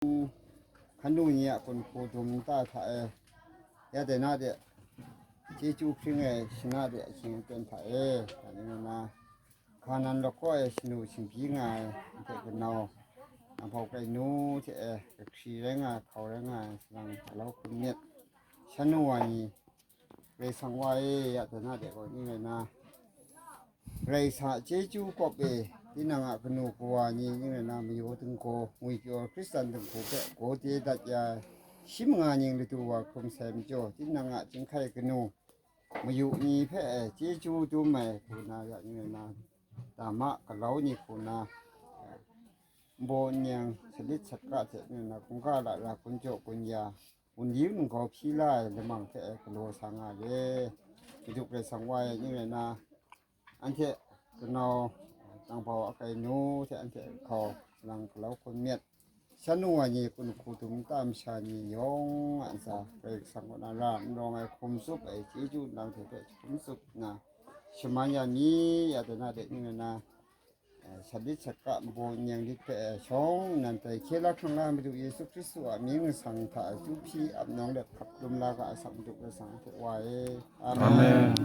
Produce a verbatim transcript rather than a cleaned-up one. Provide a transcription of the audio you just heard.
hkanu ni a kunhku dum nta hta e, ya de na de, chyeju hpring ai shana de ahkying aten hta e, ya ni na, Kanan lakaw e shanu shingbyi nga ai, anhte kanau, nang hpau kai nu hte e, kahkri rai nga ai, hkau rai nga ai, salang alau hkun myit, shanu wa ni, Karai Kasang wa e, ya de na de gaw ning rai na, Karai Kasang a chyeju kawp e, tinang a kanu kawa ni ning rai na, mayu dingku, ngwi pyaw Hkristan dingku hpe gaw de dat ya ai, shi manga ning ladu wa hkrum sai majaw, tinang a chyinghkai kanu, mayu ni hpe e chyeju dum ai hku na ya ning rai na, dama galau ni hku na, nbaw nyeng, salit satka hte ning rai na, hkungga lara, gun jaw gun ya, wunli wunggau hpyi la ai lamang hpe e galaw sa nga le. Madu Karai Kasang wa e ning rai na, anhte kanau, nang hpau akai nu hte anhte hkau, salang alau hkun myit, shanu wa ni, kunhku dum nta masha ni yawng a ntsa, Karai Kasang kaw na ra n rawng ai hkum tsup ai chyeju nang hte hpe hkum tsup nna, shaman ya mi, ya de na de ning rai na, eh, salit satka nbaw nyeng lit hpe, eh, shawng nnan tai hkye la hkrang la Madu Yesu Hkristu a mying nsang hta, eh, chyu hpyi ap nawng let hkap lum la ga ai sak Madu Karai Kasang hte wa e. Amen. Amen.